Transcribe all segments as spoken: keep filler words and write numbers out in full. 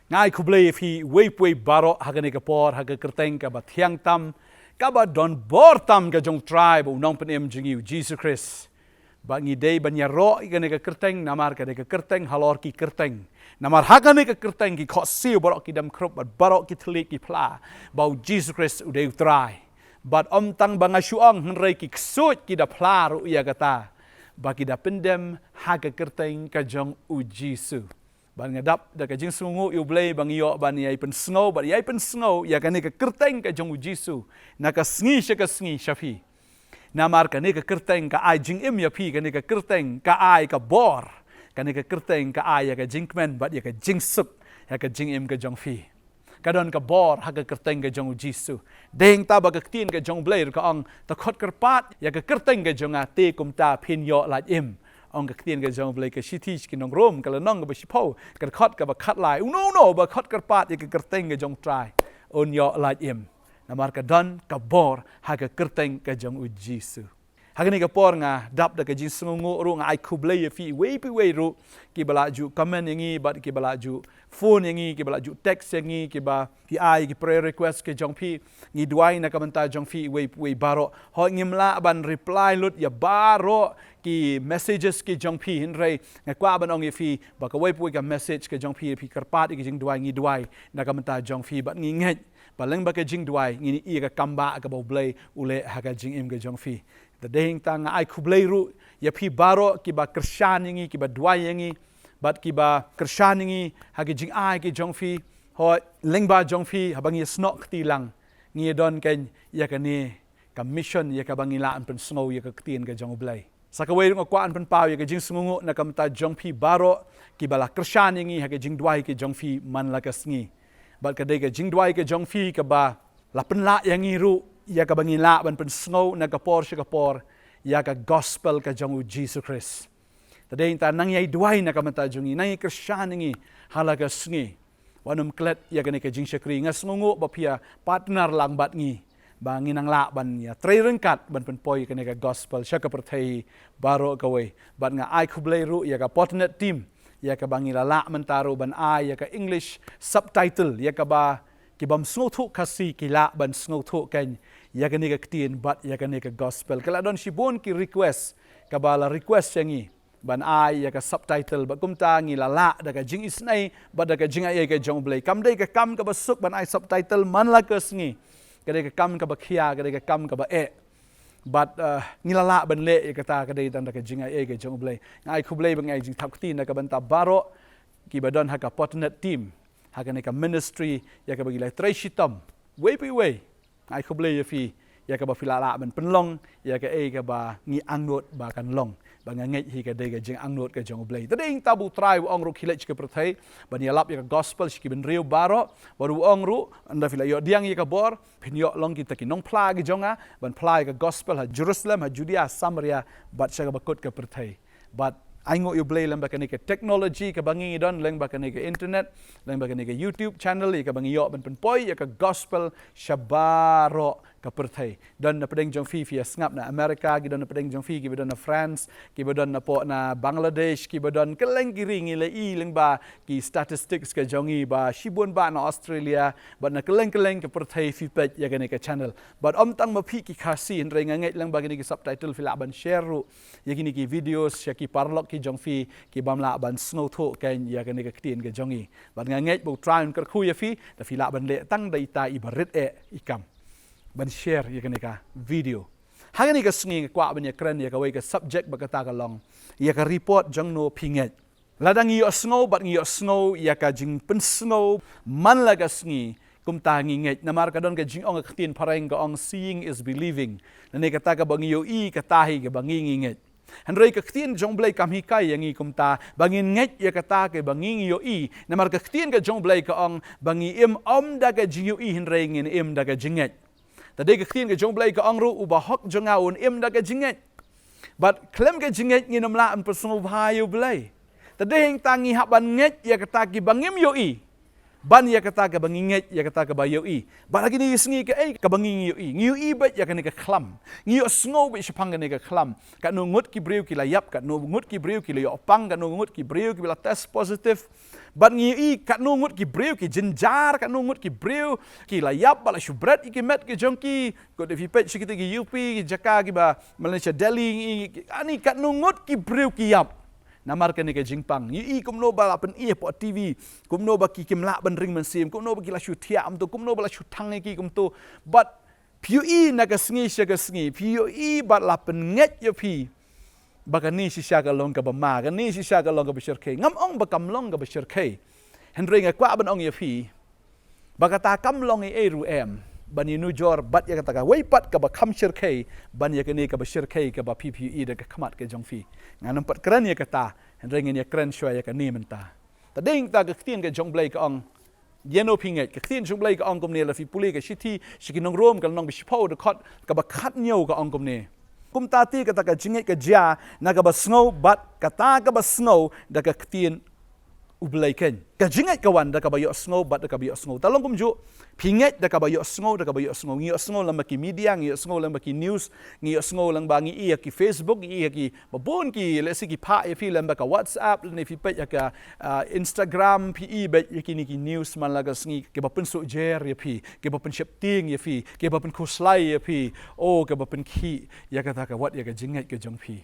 Nga ai khublei ïa phi uwei pa uwei baroh ha kane ka por, ha ka kyrteng kaba thiang tam, kaba don bor tam ka jong U Trai bad U Nongpynim jong ngi U Jisu Khrist. Ba ngi dei ban ïaroh ïa kane ka kyrteng, namar kane ka kyrteng halor ki kyrteng. Namar ha kane ka kyrteng ki khohsiew baroh ki dam khrup bad baroh ki thylliej ki phla ba U Jisu Khrist u dei U Trai. Bad ym tang ba nga shu ong, hynrei ki ksuid ki da phla ruh ïa kata, ba ki da pyndem ha ka kyrteng ka jong U Jisu. Bad nga dap da ka jingsngewnguh ïa U Blei ba ngi ïoh ban ïai pynsngew bad ïai pynsngew ïa kane ka kyrteng ka jong U Jisu na ka sngi sha ka sngi sha phi. Namar kane ka kyrteng ka ai jingim ïa phi, kane ka kyrteng ka ai ka bor, kane ka kyrteng ka ai ïa ka jingkmen bad ïa ka jingsuk, ïa ka jingim ka jong phi. Ka don ka bor ha ka kyrteng ka jong U Jisu. Dei hangta ba ka ktien ka jong U Blei ruh ka ong, to khot kyrpad ïa ka kyrteng ka jong nga, te kumta phin ïoh lait im. Ong ka ktien ka jong U Blei, ka shithi sha ki nong Rom, ka lynnong kaba shiphew, ka dkhot kaba khatlai. Uno uno ba khot kyrpad ïa ka kyrteng ka jong U Trai un ïoh lait im. Namar ka don ka bor ha ka kyrteng ka jong U Jisu. Ha kane ka por nga dap da ka jingsngewnguh ruh, nga ai khublei ïa phi uwei pa uwei ruh, kiba la ju comment ïa ngi bad kiba la ju phone ïa ngi, kiba la ju text ïa ngi, kiba ki ai ki prayer request ka jong phi. Ngi duwai na ka bynta jong phi uwei pa uwei baroh. Hooid, ngim lah ban reply lut ïa baroh ki messages ki jong phi, hynrei nga kwah ban ong ïa phi ba kawei pa kawei ka message ka jong phi, phi kyrpad ïa ka jingduwai, ngi duwai na ka bynta jong phi bad ngi ngeit ba lyngba ka jingduwai ngin ïoh ïa ka kam ba kaba U Blei u leh ha ka jingim ka jong phi. Te dei hangta nga ai khublei ruh ïa phi baroh kiba kyrshan ïa ngi, kiba duwai ïa ngi bad kiba kyrshan ïa ngi ha ki jingai ki jong phi. Hooid, lyngba jong phi haba ngi snoh kti lang, ngi don keiñ ïa kane ka mission ïa kaba ngi lah ban pynsngew ïa ka ktien ka jong U Blei. Sa kawei ruh nga kwah ban pynpaw ïa ka jingsngewnguh na ka bynta jong phi baroh kiba la kyrshan ïa ngi ha ka jingduwai ka jong phi man la ka sngi. Bad ka dei ka jingduwai ka jong phi kaba la pynlah ïa ngi ruh ïa kaba ngi lah ban pynsngew na ka por sha ka por ïa ka gospel ka jong U Jisu Khrist. Te dei hangta nang ïai duwai na ka bynta jong ngi, nang ïai kyrshan ïa ngi ha la ka sngi. Wat nym klet ïa kane ka jingshakri. Nga sngewnguh ba phi ïa partner lang bad ngi ba ngin nang lah ban ïatrei ryngkat ban pynpoi ïa kane ka gospel sha ka pyrthei baroh kawei. Bad nga ai khublei ruh ïa ka Potternet team ïa kaba ngi la lah mynta ruh ban ai ïa ka English subtitle, ïa kaba ki bym sngewthuh Khasi ki lah ban sngewthuh keiñ ïa kane ka ktien bad ïa kane ka gospel. Ka la don shibun ki request kaba la request ïa ngi ban ai ïa ka subtitle, bad kumta ngi la lah da ka jingisynei bad da ka jingaiei ka jong U Blei. Kam dei ka kam kaba suk ban ai subtitle man la ka sngi. Ka dei ka kam kaba khia, ka dei ka kam kaba eh. Bad, eh, ngi la lah ban leh ïa kata, ka dei tang da ka jingaiei ka jong U Blei. Nga ai khublei bad nga ai jingthap kti na ka bynta baroh kiba don ha ka Potternet team, ha kane ka ministry ïa kaba ngi la trei shitom uwei pa uwei. Nga ai khublei ïa phi ïa kaba phi la lah ban pynlong ïa kaei kaba ngi angnud ba kan long. Ba nga ngeit hi ka dei ka jingangnud ka jong U Blei. Te dei hangta ba U Trai u ong ruh, khie leit sha ka pyrthei ban ïalap ïa ka gospel sha ki bynriew baroh. Bad u ong ruh, ynda phi la ïoh pdiang ïa ka bor, phin ïoh long kita ki nongphla ki jong nga, ban phla ïa ka gospel ha Jerusalem, ha Judea, ha Samaria bad sha kaba kut ka pyrthei. Bad ainguh ïa U Blei, lyngba kane ka technology kaba ngi don, lyngba kane ka internet, lyngba kane ka YouTube channel, ïa kaba ngi ïoh ban pynpoi ïa ka gospel sha baroh ka pyrthei. Don na pdeng jong phi, phi ïa sngap na America, ki don na pdeng jong phi kiba don na France, kiba don na poh na Bangladesh, kiba don kylleng ki ri. Ngi la i lyngba ki statistics ka jong ngi ba shibun ba na Australia bad na kylleng kylleng ka pyrthei phi peit ïa kane ka channel. Bad ym tang ma phi ki Khasi, hynrei nga ngeit lyngba kine ki subtitle phi lah ban share ruh ïa kine ki videos sha ki paralok ki jong phi ki bym lah ban sngewthuh keiñ ïa kane ka ktien ka jong ngi. Bad nga ngeit ba U Trai un kyrkhu ïa phi, da phi lah ban leh tang da ita iba rit eh i kam ban share ïa kane ka video. Ha kane ka sngi nga kwah ban ïakren ïa kawei ka subject ba kata ka long ïa ka report jong no phi ngeit. Lada ngi ïohsngew bad ngi ïohsngew ïa ka jingpynsngew man la ka sngi, kumta ngi ngeit. Namar ka don ka jingong ha ka ktien phareng ka ong, "Seeing is believing." Lane kata kaba ngi ïohi, kata hi kaba ngi ngi ngeit. Hynrei ka ktien jong U Blei kam hikai ïa ngi kumta ba ngin ngeit ïa kata kaba ngi ngi ïohi. Namar ka ktien ka jong U Blei ka ong ba ngi im ym da ka jingïohi hynrei ngin im da ka jingngeit. Te dei ka ktien ka jong U Blei ka ong ruh, "U bahok jong nga un im da ka jingngeit." Bad khlem ka jingngeit ngin ym lah ban pynsngewbha ïa U Blei. Te dei hangta ngi hap ban ngeit ïa kata kiba ngim ïohi. Ban ïa kata kaba ngi ngeit, ïa kata kaba ïohi. Bad ha kine ki sngi kaei kaba ngi ïohi? Ngi ïohi beit ïa kane ka khlam. Ngi ïohsngew beit shaphang kane ka khlam. Katno ngut ki briew ki la ïap, katno ngut ki briew ki la ïoh pang, katno ngut ki briew ki la test positive. Bad ngi ïohi katno ngut ki briew ki jynjar, katno ngut ki briew ki la ïap bad la shu bret ïa ki met ki jong ki. Ko de phi peit sha kita ki U P, ki jaka kiba Malaysia, Delhi, ngi ïohi, ani katno ngut ki briew ki ïap. Namar kane ka jingpang. Ngi ïohi kumno ba la pyni hapoh T V, kumno ba ki kim lah ban ring mynsiem, kumno ba ki la shu thiah kumto, kumno ba la shu thang ïa ki kumto. Bad phi ïohi na ka sngi sha ka sngi, phi ïohi bad la pynngeit ïa phi ba kane shisha ka long kaba ma, kane shisha ka long kaba shyrkhei. Ngam ong ba kam long kaba shyrkhei. Hynrei nga kwah ban ong ïa phi ba kata kam long ei ei ruh em ban ïanujor bad ïa kata kawei pat kaba kham shyrkhei ban ïa kane kaba shyrkhei kaba phi phi ïohi da ka khmat ka jong phi. Ngan ym pat kren ïa kata, hynrei ngan ïa kren shuwa ïa kane mynta. Te dei kata ka ktien ka jong U Blei ka ong, ïa no phi ngeit, ka ktien jong U Blei ka ong kumne, la phi pule ka shithi sha ki nong Rom ka lynnong ba shiphew, dkhot kaba khathynñiew, ka ong kumne: Kumta te kata ka jingngeit ka jia na kaba sngew bad kata kaba sngew da ka ktien U Blei keiñ. Ka jingngeit ka wan da kaba ïohsngew bad da kaba ïohsngew. Te long kumjuh, phi ngeit da kaba ïohsngew, da kaba ïohsngew. Ngi ïohsngew lyngba ki media, ngi ïohsngew lyngba ki news, ngi ïohsngew lyngba, ngi ïohi ha ki Facebook, ngi ïohi ha ki, ba bun ki, lehse ki phah ïa phi lyngba ka WhatsApp, lane phi peit ha ka, ah, Instagram, phi ïohi beit ïa kine ki news man la ka sngi, kiba pynsuk jer ïa phi, kiba pynsheptieng ïa phi, kiba pynkhuslai ïa phi, oh, kiba pynkhih ïa kata ka, wat ïa ka jingngeit ka jong phi.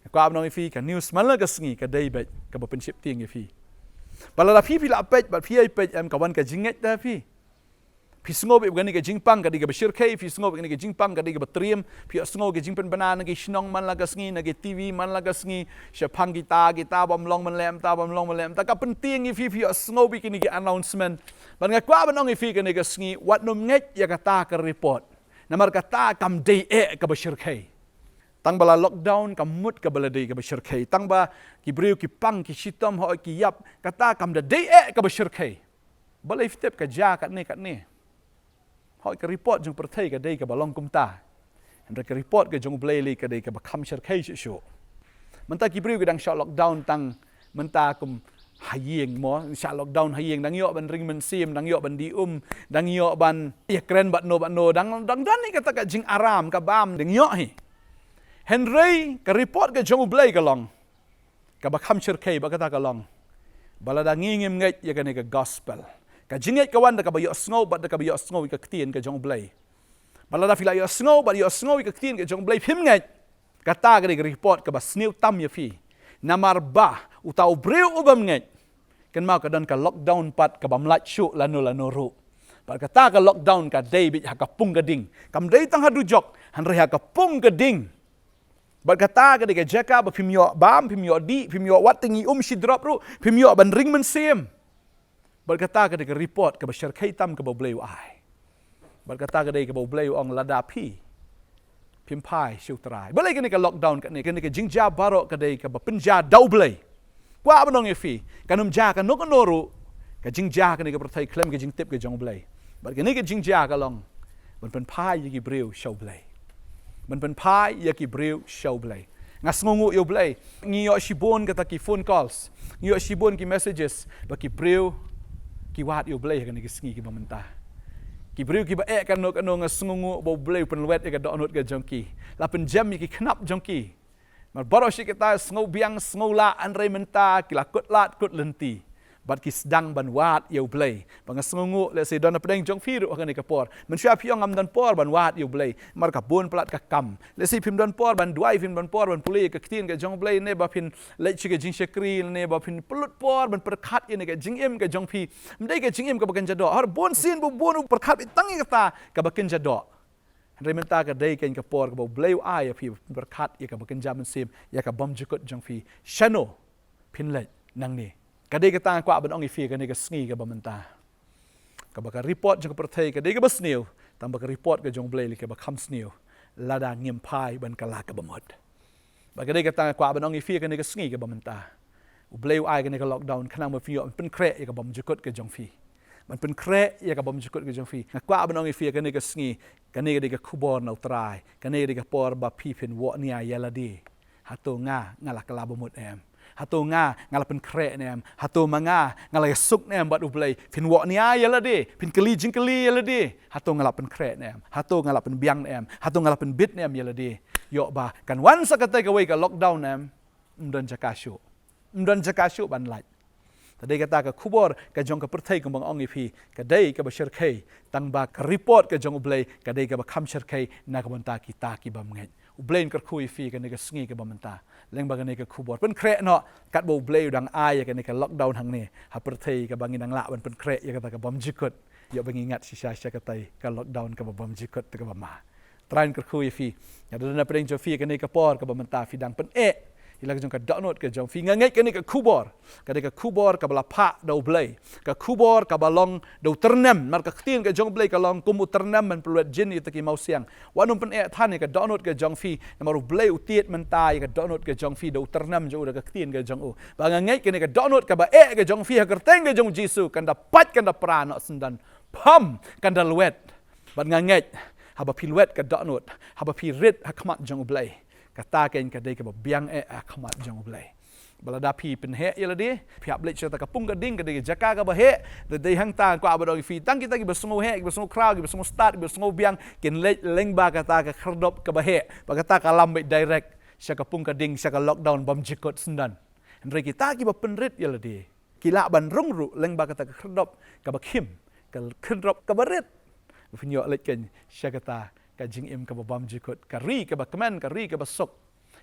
Nga kwah ban ong ïa phi, ka news man la ka sngi ka dei beit kaba pynsheptieng ïa phi. Bad lada phi phi la peit bad phi ïai peit, em, ka wan ka jingngeit da phi. Phi sngew beit ba kane ka jingpang ka dei kaba shyrkhei, phi sngew beit ba kane ka jingpang ka dei kaba triem, phi ïohsngew ka jingpynbna na ki shnong man la ka sngi, na ki T V man la ka sngi, shaphang kita, kita bym long ban leh mynta, bym long ban leh mynta, ka pyntieng ïa phi, phi ïohsngew beit kine ki announcement. Bad nga kwah ban ong ïa phi kane ka sngi, wat nym ngeit ïa kata ka report. Namar kata kam dei eh kaba shyrkhei. Tang ba la lockdown ka mut kaba la dei kaba shyrkhei. Tang ba ki briew ki pang, ki shitom, hooid ki ïap, kata kam da dei eh kaba shyrkhei. Balei phi tip ka jia katne katne? Hooid ka report jong pyrthei ka dei kaba long kumta. Hynrei ka report ka jong U Blei lei ka dei kaba kham shyrkhei shuh shuh. Mynta ki briew ki dang shah lockdown tang mynta kum ha ïing mo, shah lockdown ha ïing, dang ïoh ban ring mynsiem, dang ïoh ban die um, dang ïoh ban ïakren bad no bad no, dang, dang don hi kata ka jingaram ka bam, dang ïoh hi. Hynrei ka report ka jong U Blei ka long kaba kham shyrkhei, bad kata ka long ba lada ngi ngim ngeit ïa kane ka gospel, ka jingngeit ka wan da kaba ïohsngew bad da kaba ïohsngew ïa ka ktien ka jong U Blei. Bad lada phi la ïohsngew bad ïohsngew ïa ka ktien ka jong U Blei phim ngeit, kata ka dei ka report kaba sniew tam ïa phi. Namar ba uta u briew u bym ngeit, kynmaw ka don ka lockdown pat kabym lait shuh lano lano ruh. Bad kata ka lockdown ka dei beit ha ka pung ka ding. Kam dei tang ha dujok, hynrei ha ka pung ka ding. Bad kata ka dei ka jaka ba phim ïoh bam, phim ïoh dih, phim ïoh wat tang ïa um shi drop ruh, phim ïoh ban ring mynsiem. Bad kata ka dei ka report kaba shyrkhei tam kaba U Blei u ai. Bad kata ka dei kaba U Blei u ong lada phi phim phai sha U Trai. Balei kane ka lockdown kane, kane ka jingjia baroh ka dei kaba pynjia da U Blei. Kwah ban ong ïa phi, kan ym jia kano kano ruh, ka jingjia kane ka pyrthei khlem ka jingtip ka jong U Blei. Bad kane ka jingjia ka long ban pynphai ïa ki briew sha U Blei. Ban pynphai ïa ki briew sha U Blei. Nga sngewnguh ïa U Blei. Ngi ïoh shibun kata ki phone calls, ngi ïoh shibun ki messages ba ki briew ki wad ïa U Blei ha kane ka sngi kaba mynta. Ki briew kiba eh kano kano, nga sngewnguh ba U Blei u pynlwet ïa ka dohnud ka jong ki, la pynjem ïa ki khynnah jong ki. Namar baroh shi katta sngew biang, sngew lah, hynrei mynta ki la kut lad kut lynti. Bad ki sdang ban wad ïa U Blei. Ba nga sngewnguh lehse don hapdeng jong phi ruh ha kane ka por, mynshuwa phi ong ngam don por ban wad ïa U Blei namar ka bun palat ka kam. Lehse phim don por ban duwai, phim don por ban pule ïa ka ktien ka jong U Blei, ne ba phin leit sha ka jingshakri, ne ba phin pynlut por ban pyrkhat ïa kane ka jingim ka jong phi. Ym dei ka jingim kaba kynja doh. Hooid bun sien bun bun u pyrkhat beit tang ïa kata kaba kynja doh. Hynrei mynta ka dei keiñ ka por kaba U Blei u ai ïa phi ban pyrkhat ïa kaba kynja mynsiem, ïa ka bymjukut jong phi. Shano phin leit nangne? Ka dei kata nga kwah ban ong ïa phi ha kane ka sngi kaba mynta. Kaba ka report jong ka pyrthei ka dei kaba sniew, tang ba ka report ka jong U Blei lei kaba kham sniew lada ngim phai ban kylla ka bamut. Bad ka dei kata nga kwah ban ong ïa phi ha kane ka sngi kaba mynta. U Blei u ai kane ka lockdown khnang ba phin ïoh ban pynkhreh ïa ka bymjukut ka jong phi. Ban pynkhreh ïa ka bymjukut ka jong phi. Nga kwah ban ong ïa phi ha kane ka sngi, kane ka dei ka khubor na U Trai. Kane ka dei ka por ba phi phin wad nia ïa lade. Hato nga, nga la kylla bamut em? Hato nga, nga la pynkhreh ne em? Hato ma nga, nga la ïasuk ne em bad U Blei? Phin wad nia ïa lade, phin kylli jingkylli ïa lade. Hato nga la pynkhreh ne em? Hato nga la pynbiang ne em? Hato nga la pynbit ne em ïa lade? Ïoh ba kan wan sa katei kawei ka lockdown ne em? Ym don jaka shuh. Ym don jaka shuh ban lait. Te dei kata ka khubor ka jong ka pyrthei kumba nga ong ïa phi, ka dei kaba shyrkhei, tang ba ka report ka jong U Blei ka dei kaba kham shyrkhei na ka bynta kita ki bym ngeit. U Blei un kyrkhu ïa phi kane ka sngi kaba mynta. Lyngba kane ka khubor, pynkhreh noh katba U Blei u dang ai ïa kane ka lockdown hangne ha pyrthei, kaba ngin nang lah ban pynkhreh ïa kata ka bymjukut. Ïoh ba ngi ngat shisha sha katei ka lockdown kaba bymjukut te kaba ma. Trai un kyrkhu ïa phi. Nga da don na pdeng jong phi kane ka por kaba mynta, phi dang pyneh ïa la ka jong ka dohnud ka jong phi. Nga ngeit kane ka khubor ka dei ka khubor kaba la phah da U Blei, ka khubor kaba long da u tyrnem. Namar ka ktien ka jong U Blei ka long kum u tyrnem ban pynlwet jin ïa kita ki mawsiang. Wat nym pyneh than ïa ka dohnud ka jong phi, namar U Blei u tied mynta ïa ka dohnud ka jong phi da u tyrnem jong u, da ka ktien ka jong u. Ba nga ngeit kane ka dohnud kaba eh ka jong phi ha kyrteng ka jong U Jisu kan da pait, kan da pra noh syndon. Pham, kan da lwet. Bad nga ngeit, haba phi lwet ka dohnud, haba phi rit ha khmat jong U Blei, kata keiñ ka dei kaba biang eh ha khmat jong U Blei. Ba lada phi pynheh ïa lade, phi hap leit sha kata ka pung ka ding, ka dei ka jaka kaba heh. Da dei hangta kwah ba dong ïa phi, tang kita kiba sngew heh, kiba sngew khraw, kiba sngew stad, kiba sngew biang, kin leit lyngba kata ka khyrdop kaba heh. Ba kata ka lam beit direct sha ka pung ka ding, sha ka lockdown bymjukut syndon. Hynrei kita kiba pynrit ïa lade ki lah ban rung ruh lyngba kata ka khyrdop kaba khim, ka khyrdop kaba rit. Phin ïoh leit keiñ sha kata ka jingim kaba bymjukut, ka ri kaba kmen, ka ri kaba suk,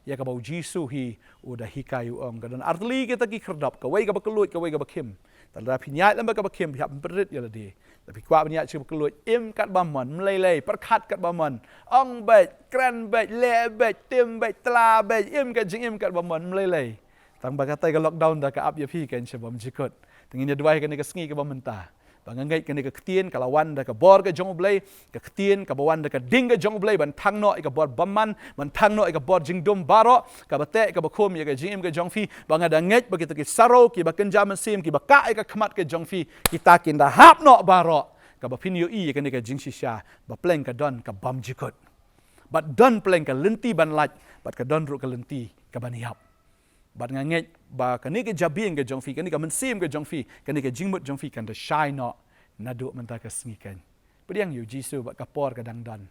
ïa kaba U Jisu hi u da hikai, u ong, ka don artylli kita ki khyrdop, kawei kaba kylluid, kawei kaba khim. Te lada phi ïaid lyngba kaba khim, phi hap pynrit ïa lade. Lada phi kwah ban ïaid sha kaba kylluid, im katba mon, ym lei lei, pyrkhat katba mon, ong beit, kren beit, leh beit, tim beit, tla beit, im ka jingim katba mon, ym lei lei. Tang ba katei ka lockdown da ka ap ïa phi keiñ sha bymjukut. Te ngin ïa duwai kane ka sngi kaba mynta, ba nga ngeit kane ka ktien ka la wan da ka bor ka jong U Blei, ka ktien kaba wan da ka ding ka jong U Blei ban thang noh ïa ka bor bymman, ban thang noh ïa ka bor jingdum baroh, kaba teh kaba khum ïa ka jingim ka jong phi. Ba nga da ngeit ba kita ki saro, kiba kynja mynsiem, kiba kah ïa ka khmat ka jong phi, kita kin da hap noh baroh. Kaba phin ïohi ïa kane ka jingshisha ba pleng ka don ka bymjukut, bad don pleng ka lynti ban lait, bad ka don ruh ka lynti ka ban ïap. Bad nga ngeit ba kane ka jabieng ka jong phi, kane ka mynsiem ka jong phi, kane ka jingmut jong phi kan da shai noh naduh mynta ka sngi keiñ. Pdiang ïa U Jisu bad ka por ka dang don.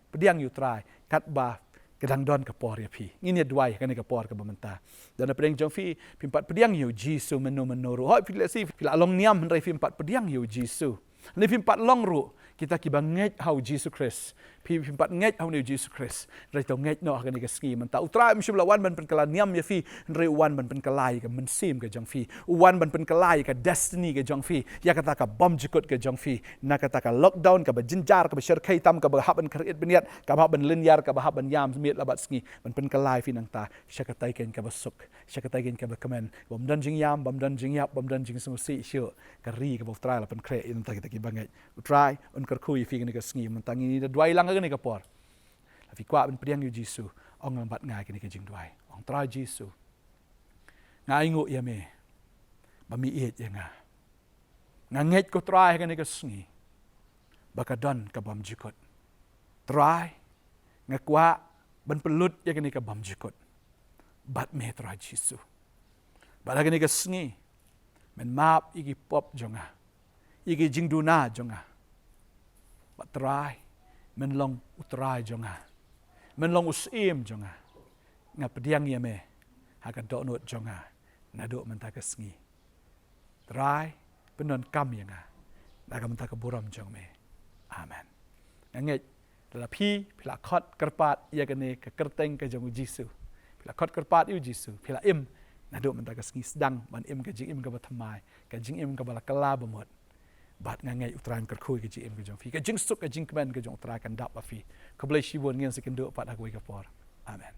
Pdiang ïa U Trai katba ka dang don ka por ïa phi. Ngin ïa duwai kane ka por kaba mynta. Da na pdeng jong phi, phim pat pdiang ïa U Jisu mynno mynno ruh. Hooid phi lehse phi la long niam, hynrei phim pat pdiang ïa U Jisu. Hynrei phim pat long ruh kita kiba ngeit ha U Jisu Khrist. Phi, phim pat ngeit ha une U Jisu Khrist. Hynrei to ngeit noh ha kane ka sngi mynta. U Trai um shym la wan ban pynkylla niam ïa phi, hynrei u wan ban pynkylla ïa ka mynsiem ka jong phi. U wan ban pynkylla ïa ka destiny ka jong phi, ïa kata ka bymjukut ka jong phi. Na kata ka lockdown kaba jynjar, kaba shyrkhei tam, kaba hap ban khyrwit bniat, kaba hap ban lynñiar, kaba hap ban ïam miet la bad sngi, ban pynkylla ïa phi nangta sha katei keiñ kaba suk, sha katei keiñ kaba kmen, bym don jingïam, bym don jingïap, bym don jingsngewsih shuh. Ka ri kaba U Trai la pynkhreh ïa nangta kita kiba ngeit. U Trai un kyrkhu ïa phi kane ka sngi mynta. Ngin ïa duwai lang ha kane ka por. Lada phi kwah ban pdiang ïa U Jisu, ong lang bad nga kane ka jingduwai. Ong, Trai Jisu, nga ainguh ïa me ba me ïeit ïa nga. Nga ngeit, ko Trai, ha kane ka sngi ba ka don ka bymjukut. Trai, nga kwah ban pynlut ïa kane ka bymjukut bad me, Trai Jisu. Bad ha kane ka sngi men map ïa ki pop jong nga, ïa ki jingduna jong nga. Bad Trai, men long U Trai jong nga, men long U Syiem jong nga. Nga pdiang ïa me ha ka dohnud jong nga naduh mynta ka sngi. Trai, pyndonkam ïa nga na ka bynta ka burom jong me. Amen. Nga ngeit lada phi, phi la khot kyrpad ïa kane ka kyrteng ka jong U Jisu, phi la khot kyrpad ïa U Jisu, phi la im, naduh mynta ka sngi sdang ban im ka jingim kaba thymmai, ka jingim kaba la kylla bamut. Bad nga ngeit U Trai un kyrkhu ïa ka jingim ka jong phi. Ka jingsuk, ka jingkmen ka jong U Trai kan dap ha phi. Khublei shibun, ngin sa ïakynduh pat ha kawei ka por. Amen.